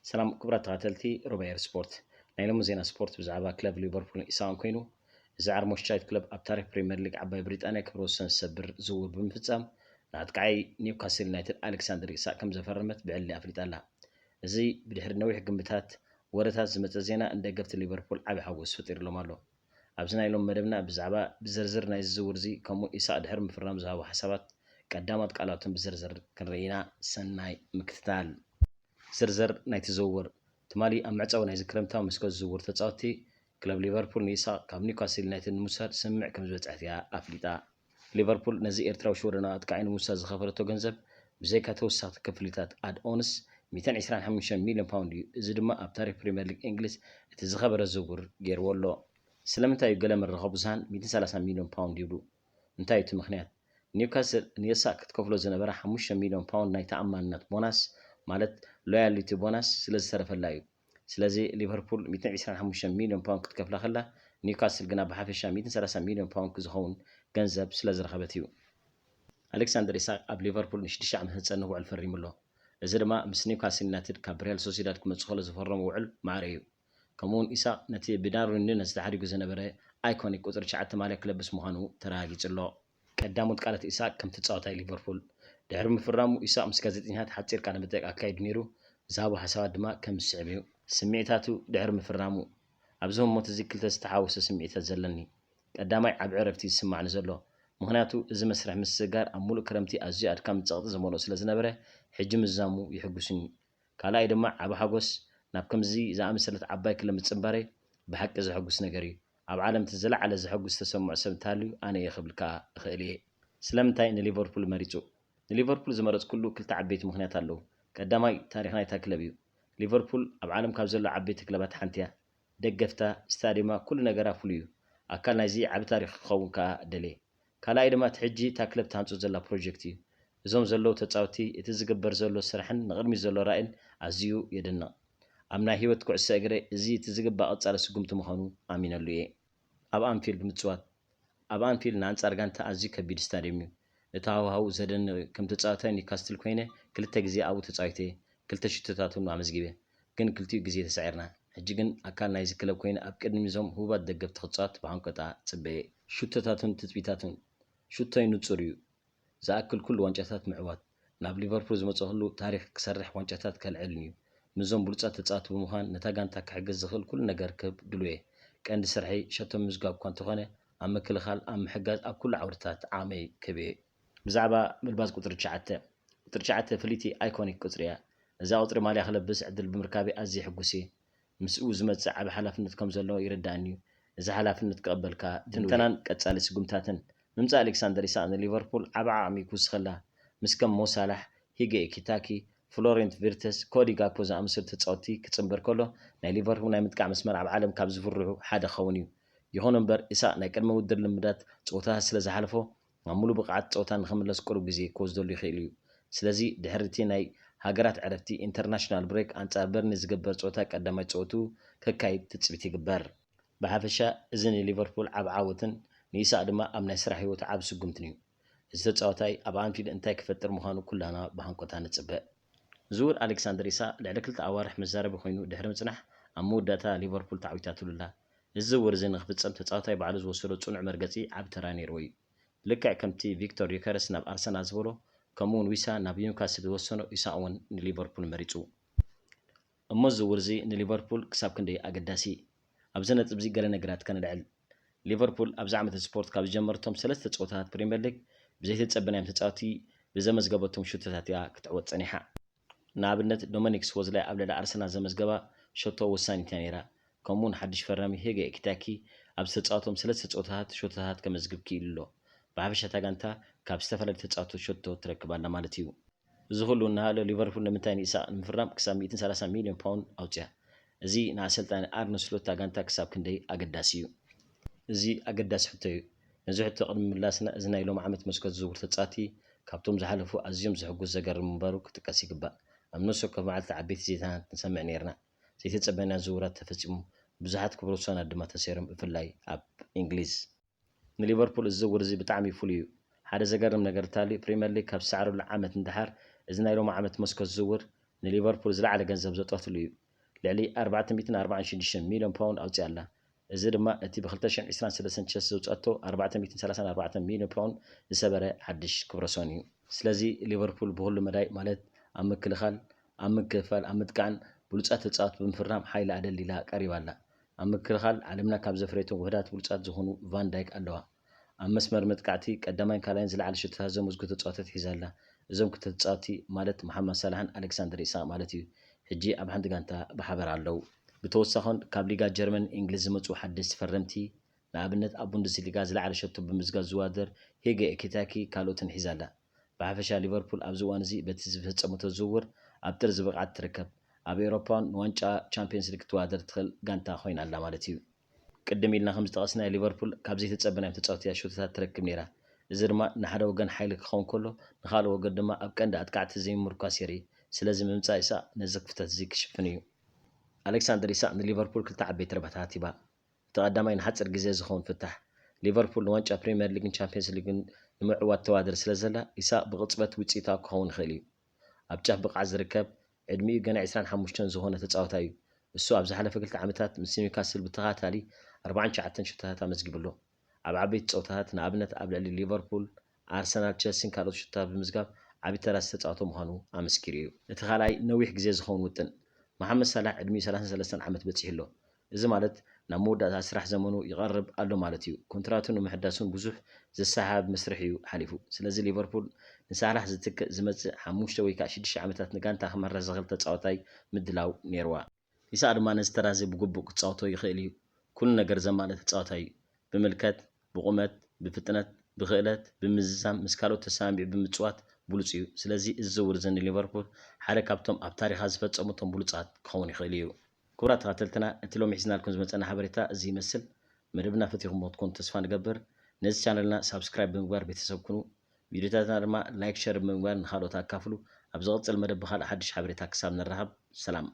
ሰላም ክቡራት ተኸታተልቲ ሩባ ኤር ስፖርት። ናይ ሎሚ ዜና ስፖርት ብዛዕባ ክለብ ሊቨርፑልን ኢሳቕን ኮይኑ፣ እዚ ዓርሞሽቻይት ክለብ ኣብ ታሪኽ ፕሪምየር ሊግ ዓባይ ብሪጣንያ ክብረ ወሰን ዝሰብር ዝውውር ብምፍጻም፣ ንኣጥቃዓይ ኒውካስል ዩናይትድ ኣሌክሳንደር ኢሳቕ ከም ዘፈረመት ብዕሊ ኣፍሊጣ ኣላ። እዚ ብድሕሪ ነዊሕ ግምታት፣ ወረታት ዝመጸ ዜና ንደገፍቲ ሊቨርፑል ዓቢ ሓጎስ ፈጢርሎም ኣሎ። ኣብዚ ናይ ሎም መደብና ብዛዕባ ብዝርዝር ናይዚ ዝውውር እዚ ከምኡ ኢሳቕ ድሕሪ ምፍራም ዝሃቦ ሓሳባት ቀዳሞት ቃላቶም ብዝርዝር ክንርኢ ኢና። ሰናይ ምክትታል። ዝርዝር ናይቲ ዝውውር። ትማሊ ኣብ መዕጸዊ ናይዚ ክረምታዊ መስኮት ዝውውር ተጻወትቲ፣ ክለብ ሊቨርፑል ንኢሳቕ ካብ ኒውካስል ዩናይትድ ንምውሳድ ስምምዕ ከም ዝበጽሐት እያ ኣፍሊጣ። ሊቨርፑል ነዚ ኤርትራዊ ሽወደናዊ ኣጥቃዒ ንምውሳድ ዝኸፈለቶ ገንዘብ ብዘይካ ተወሳኽቲ ክፍሊታት ኣድ ኦንስ ሚእትን ዕስራን ሓሙሽተን ሚልዮን ፓውንድ እዩ። እዚ ድማ ኣብ ታሪኽ ፕሪምየር ሊግ እንግሊዝ እቲ ዝኸበረ ዝውውር ገይርዎ ኣሎ። ስለምንታይ እዩ ገለ መራኸቢ ብዙሃን ሚእትን ሰላሳን ሚልዮን ፓውንድ ይብሉ? እንታይ እዩ እቲ ምኽንያት? ኒውካስል ንኢሳቕ ክትከፍሎ ዝነበራ ሓሙሽተ ሚልዮን ፓውንድ ናይ ተኣማንነት ቦናስ፣ ማለት ሎያሊቲ ቦናስ፣ ስለ ዝተረፈላ እዩ። ስለዚ ሊቨርፑል ሚእትን ዕስራን ሓሙሽተን ሚልዮን ፓውንድ ክትከፍላ ከላ፣ ኒውካስል ግና ብሓፈሻ ሚእትን ሰላሳን ሚልዮን ፓውንድ ዝኸውን ገንዘብ ስለ ዝረኸበት እዩ። ኣሌክሳንደር ኢሳቕ ኣብ ሊቨርፑል ንሽዱሽተ ዓመት ዝጸንሕ ውዕል ፈሪሙ ኣሎ። እዚ ድማ ምስ ኒውካስል ዩናይትድ ካብ ሪያል ሶሲዳድ ክመጽእ ከሎ ዝፈረሞ ውዕል ማዕረ እዩ። ከምኡውን ኢሳቕ ነቲ ብዳርዊን ኑነዝ ተሓዲጉ ዝነበረ ኣይኮኒክ ቁጽሪ ትሽዓተ ማልያ ክለብስ ምዃኑ ተረጋጊጹ ኣሎ። ቀዳሞት ቃላት ኢሳቕ ከም ተጻዋታይ ሊቨርፑል። ድሕሪ ምፍራሙ ኢሳቕ ምስ ጋዜጠኛታት ሓጺር ቃለ መጠይቕ ኣካይዱ ነይሩ፣ ዝሃቦ ሓሳባት ድማ ከም ዝስዕብ እዩ። ስምዒታቱ ድሕሪ ምፍራሙ። ኣብዚ ህሞት እዚ ክልተ ዝተሓወሰ ስምዒታት ዘለኒ። ቀዳማይ ዓቢ ዕረፍቲ እዩ ዝስማዕኒ ዘሎ፣ ምኽንያቱ እዚ መስርሕ ምስግጋር ኣብ ሙሉእ ክረምቲ ኣዝዩ ኣድካሚ ጸቕጢ ዝመልኦ ስለ ዝነበረ፣ ሕጂ ምዝዛሙ የሐጉስኒ። ካልኣይ ድማ ዓቢ ሓጎስ፣ ናብ ከምዚ ዝኣመሰለት ዓባይ ክለብ ምጽንባረይ ብሓቂ ዘሐጉስ ነገር እዩ። ኣብ ዓለም እቲ ዝለዓለ ዘሐጉስ ዝተሰምዖ ሰብ እንተሃልዩ ኣነ እየ ክብል ከኣ እኽእል እየ። ስለምንታይ ንሊቨርፑል መሪጹ? ንሊቨርፑል ዝመረጽኩሉ ክልተ ዓበይቲ ምኽንያት ኣለዉ። ቀዳማይ፣ ታሪኽ ናይታ ክለብ እዩ። ሊቨርፑል ኣብ ዓለም ካብ ዘለዋ ዓበይቲ ክለባት ሓንቲ እያ። ደገፍታ፣ ስታድየማ፣ ኩሉ ነገራ ፍሉይ እዩ። ኣካል ናይዚ ዓቢ ታሪኽ ክኸውን ከኣ ደልየ። ካልኣይ ድማ እቲ ሕጂ እታ ክለብ ትሃንጾ ዘላ ፕሮጀክት እዩ። እዞም ዘለዉ ተጻወትቲ፣ እቲ ዝግበር ዘሎ ስራሕን ንቕድሚት ዘሎ ራእይን ኣዝዩ የደንቕ። ኣብ ናይ ህይወት ኩዕሶ እግረ እዚ እቲ ዝግባእ ቀጻሊ ስጉምቲ ምዃኑ ኣሚነሉ እየ። ኣብ ኣንፊልድ ምጽዋት። ኣብ ኣንፊልድ ንኣንጻር ጋንታ ኣዝዩ ከቢድ ስታድየም እዩ። እቲ ሃዋህው ዘደንቕ እዩ። ከም ተጻዋታይ ኒውካስትል ኮይነ ክልተ ግዜ ኣብኡ ተጻዊተ እየ። ክልተ ሽቶታት እውን ኣመዝጊበ። ግን ክልቲኡ ግዜ ተሳዒርና። ሕጂ ግን ኣካል ናይዚ ክለብ ኮይነ ኣብ ቅድሚ እዞም ህቡባት ደገፍቲ ክጻወት ብሃንቀውታ እጽበ እየ። ሽቶታቱን ትጽቢታቱን። ሽቶይ ንጹር እዩ። ዝኣክል ኩሉ ዋንጫታት ምዕዋት። ናብ ሊቨርፑል ዝመጸኹሉ ታሪኽ ክሰርሕ ዋንጫታት ከልዕልን እዩ። ምስዞም ብሉጻት ተጻወትቲ ብምዃን ነታ ጋንታ ክሕግዝ ዝኽእል ኩሉ ነገር ክህብ ድሉው እየ። ቀንዲ ስርሐይ ሸቶ ምምዝጋብ እኳ እንተኾነ ኣብ ምክልኻል፣ ኣብ ምሕጋዝ፣ ኣብ ኩሉ ዓውድታት ዓቕመይ ክህብ እየ። ብዛዕባ ምልባስ ቁጽሪ ትሽዓተ። ቁጽሪ ትሽዓተ ፍልይቲ ኣይኮኒክ ቁጽሪ እያ። እዛ ቁጽሪ ማልያ ክለብስ ዕድል ብምርካበይ ኣዝየ ሕጉስ እየ። ምስኡ ዝመጽእ ዓቢ ሓላፍነት ከም ዘለዎ ይርድኣኒ እዩ። እዚ ሓላፍነት ክቕበል ከኣ ድሉው እየ። ትንተናን ቀጻሊ ስጉምታትን። ምምጻእ ኣሌክሳንደር ኢሳቕ ንሊቨርፑል ዓቢ ዓቕሚ ክውስኸላ፣ ምስ ከም ሞ ሳላሕ፣ ሂገ ኤኪታኪ፣ ፍሎሬንት ቪርተስ፣ ኮዲ ጋክፖ ዝኣመሰሉ ተጻወትቲ ክጽንበር ከሎ፣ ናይ ሊቨርፑል ናይ ምጥቃዕ መስመር ኣብ ዓለም ካብ ዝፍርሑ ሓደ ክኸውን እዩ። ይኹን እምበር፣ ኢሳቕ ናይ ቅድመ ውድድር ልምዳት ጸወታታት ስለ ዝሓለፎ፣ ናብ ምሉእ ብቕዓት ጸወታ ንኽምለስ ቁሩብ ግዜ ክወስደሉ ይኽእል እዩ። ስለዚ፣ ድሕሪ እቲ ናይ ሃገራት ዕረፍቲ፣ ኢንተርናሽናል ብሬክ፣ ኣንጻር በርኒ ዝግበር ጸወታ ቀዳማይ ጸወትኡ ከካይድ ትጽቢት ይግበር። ብሓፈሻ፣ እዚ ንሊቨርፑል ዓቢ ዓወትን ንኢሳቕ ድማ ኣብ ናይ ስራሕ ህይወቱ ዓቢ ስጉምትን እዩ። እዚ ተጻዋታይ ኣብ ኣንፊልድ እንታይ ክፈጥር ምዃኑ ኩላና ብሃንቀውታ ንጽበ። ዝውውር ኣሌክሳንደር ኢሳቕ ልዕሊ ክልተ ኣዋርሕ መዛረቢ ኮይኑ ድሕሪ ምጽናሕ፣ ኣብ መወዳእታ ሊቨርፑል ተዓዊታትሉ ኣላ። እዚ ዝውውር እዚ ንኽፍጸም ተጻዋታይ ባዕሉ ዝወሰዶ ጽኑዕ መርገጺ ዓቢ ተራ ነይርዎ እዩ። ልክዕ ከምቲ ቪክቶር ዩከረስ ናብ ኣርሰናል ዝበሎ፣ ከምኡውን ዊሳ ናብ ኒውካስል ዝወሰኖ፣ ኢሳቕ እውን ንሊቨርፑል መሪጹ። እሞ እዚ ዝውውር እዚ ንሊቨርፑል ክሳብ ክንደይ ኣገዳሲ? ኣብዚ ነጥቢ እዚ ገለ ነገራት ከነልዕል። ሊቨርፑል ኣብዚ ዓመተ ስፖርት ካብ ዝጀመረቶም ሰለስተ ጸወታታት ፕሪምየር ሊግ ብዘይተጸበናዮም ተጻወትቲ ብዘመዝገበቶም ሹቶታት እያ ክትዕወት ጸኒሓ። ንኣብነት ዶመኒክ ስፖዝላይ ኣብ ልዕሊ ኣርሰናል ዘመዝገባ ሸቶ ወሳኒት እያ ነይራ። ከምኡውን ሓድሽ ፈራሚ ሄገ ኤኪታኪ ኣብ ዝተጻወቶም ሰለስተ ጸወታታት ሸቶታት ከመዝግብ ክኢሉ ኣሎ። ብሓፈሻ እታ ጋንታ ካብ ዝተፈላለዩ ተጻወትቲ ሸቶ ትረክብ ኣላ ማለት እዩ። እዚ ኩሉ እናሃሎ ሊቨርፑል ንምንታይ ንኢሳቕ ንምፍራም ክሳብ ሚእትን ሰላሳን ሚልዮን ፓውንድ ኣውጺኣ? እዚ ንኣሰልጣኒ ኣርነ ስሎት እታ ጋንታ ክሳብ ክንደይ ኣገዳሲ እዩ? እዚ ኣገዳሲ ሕቶ እዩ። ነዚ ሕቶ ቅድሚ ምላስና፣ እዚ ናይ ሎሚ ዓመት መስኮት ዝውውር ተጻወቲ ካብቶም ዝሓለፉ ኣዝዮም ዘሕጉስ ዘገርም ምንባሩ ክጥቀስ ይግባእ። ኣብ ነፍሲ ወከፍ መዓልቲ ዓበይቲ ዜናታት ንሰምዕ ነይርና። ዘይተጸበናዮ ዝውውራት ተፈጺሙ፣ ብዙሓት ክብረ ወሰናት ድማ ተሰይሮም፣ ብፍላይ ኣብ እንግሊዝ። ንሊቨርፑል እዚ ዝውውር እዚ ብጣዕሚ ፍሉይ እዩ። ሓደ ዘገርም ነገር እንተሃልዩ፣ ፕሪምየር ሊግ ካብ ዝሰዓረሉ ዓመት ንደሓር፣ እዚ ናይ ሎሚ ዓመት መስኮት ዝውውር ንሊቨርፑል ዝለዓለ ገንዘብ ዘውጸኣትሉ እዩ። ልዕሊ ኣርባዕተ ሚእትን ኣርባዓን ሽዱሽተ ሚልዮን ፓውንድ ኣውጺኣ ኣላ። እዚ ድማ እቲ ብ ክልተ ሽሕን ዕስራን ሰለስተን ቸልሲ ዘውጸኣቶ ኣርባዕተ ሚእትን ሰላሳን ኣርባዕተን ሚልዮን ፓውንድ ዝሰበረ ሓድሽ ክብረሶን እዩ። ስለዚ ሊቨርፑል ብኹሉ መዳይ ማለት ኣብ ምክልኻል፣ ኣብ ምክፍፋል፣ ኣብ ምጥቃዕን ብሉጻት ተጻወትቲ ብምፍራም ሓይሊ ኣደልዲላ ቀሪባ ኣላ። ኣብ ምክልኻል ዓለምና ካብ ዘፍረየቶም ውሑዳት ብሉጻት ዝኾኑ ቫን ዳይክ ኣለዋ። ኣብ መስመር መጥቃዕቲ ቀዳማይን ካልኣይን ዝለዓለ ሽቶታት ዘመዝግቡ ተጻወትቲ ሒዛ ኣላ። እዞም ክልተ ተጻወትቲ ማለት መሓመድ ሳላሕን ኣሌክሳንደር ኢሳቕ ማለት እዩ። ሕጂ ኣብ ሓንቲ ጋንታ ብሓባር ኣለዉ። ብተወሳኺን ካብ ሊጋ ጀርመን እንግሊዝ ዝመጹ ሓደስቲ ፈረምቲ ንኣብነት ኣብ ቡንደስሊጋ ዝለዓለ ሸቶ ብምዝጋብ ዝዋደር ሄገ ኤኪታኪ ካልኦትን ሒዛ ኣላ። ብሓፈሻ ሊቨርፑል ኣብዚ እዋን እዚ በቲ ዝፈጸመቶ ዝውውር ኣብ ጥርዚ ብቕዓት ትርከብ። ኣብ ኤውሮፓ ንዋንጫ ቻምፒየንስ ሊግ ክትወዳደር ትኽእል ጋንታ ኮይና ኣላ ማለት እዩ። ቅድም ኢልና ከም ዝጠቐስናዮ ሊቨርፑል ካብ ዘይተጸበናዮም ተጻወትቲ እያ ሸቶታት ትረክብ ነይራ። እዚ ድማ ንሓደ ወገን ሓይሊ ክኸውን ከሎ ንኻልእ ወገን ድማ ኣብ ቀንዲ ኣጥቃዕቲ ዘይምምርኳስ የርኢ። ስለዚ ምምጻእ ኢሳቕ ነዚ ክፍተት እዚ ክሽፍን እዩ። ኣሌክሳንደር ኢሳቕ ንሊቨርፑል ክልተ ዓበይቲ ረብሓታት ሂባ። እቲ ቀዳማይ ንሓጺር ግዜ ዝኸውን ፍታሕ። ሊቨርፑል ንዋንጫ ፕሪምየር ሊግን ቻምፒየንስ ሊግን ንምዕዋት ተዋደር ስለ ዘላ ኢሳቕ ብቕጽበት ውጽኢታዊ ክኸውን ይኽእል እዩ። ኣብ ጫፍ ብቕዓት ዝርከብ ዕድሚኡ ገና ዕስራን ሓሙሽተን ዝኾነ ተጻዋታይ እዩ። እሱ ኣብ ዝሓለፈ ክልተ ዓመታት ምስ ኒውካስል ብተኸታታሊ ኣርባዓን ትሽዓተን ሽቶታት ኣመዝጊቡ ኣሎ። ኣብ ዓበይቲ ጸወታታት ንኣብነት ኣብ ልዕሊ ሊቨርፑል፣ ኣርሰናል፣ ቸልሲን ካልኦት ሽቶታት ብምዝጋብ ዓቢ ተራ ዝተጻወተ ምዃኑ ኣመስኪሩ እዩ። እቲ ካልኣይ ነዊሕ ግዜ ዝኸውን ውጥን። መሓመድ ሳላሕ ዕድሚኡ ሰላሳን ሰለስተን ዓመት በጺሑ ኣሎ። እዚ ማለት ናብ መወዳእታ ስራሕ ዘመኑ ይቐርብ ኣሎ ማለት እዩ። ኮንትራቱ ንምሕዳስ እውን ብዙሕ ዘሰሓብ መስርሕ እዩ ሓሊፉ። ስለዚ ሊቨርፑል ንሳላሕ ዝትክእ ዝመጽእ ሓሙሽተ ወይ ከዓ ሽዱሽተ ዓመታት ንጋንታ ክመርሕ ዝኽእል ተጻዋታይ ምድላው ነይርዋ። ኢሳቕ ድማ ነዚ ተራ እዚ ብግቡእ ክጻወቶ ይኽእል እዩ። ኩሉ ነገር ዘማልአ ተጻዋታይ እዩ። ብምልከት፣ ብቑመት፣ ብፍጥነት፣ ብኽእለት፣ ብምዝዛም፣ ምስ ካልኦት ተሰማሚዑ ብምጽዋት ብሉጽ እዩ። ስለዚ እዚ ዝውውር እዚ ንሊቨርፑል ሓደ ካብቶም ኣብ ታሪኻ ዝፈጸሙ እቶም ብሉጻት ክኸውን ይኽእል እዩ። ክቡራት ተኸታተልትና፣ እቲ ሎሚ ሒዝናልኩም ዝመጸና ሓበሬታ እዚ ይመስል። መደብና ፈቲኹምዎ ክትኮኑ ተስፋ ንገብር። ነዚ ቻነልና ሳብስክራይብ ብምግባር ቤተሰብ ኩኑ። ቪድዮታትና ድማ ላይክ፣ ሸር ብምግባር ንኻልኦት ኣካፍሉ። ኣብ ዝቕጽል መደብ ብኻልእ ሓድሽ ሓበሬታ ክሳብ ንራኸብ፣ ሰላም።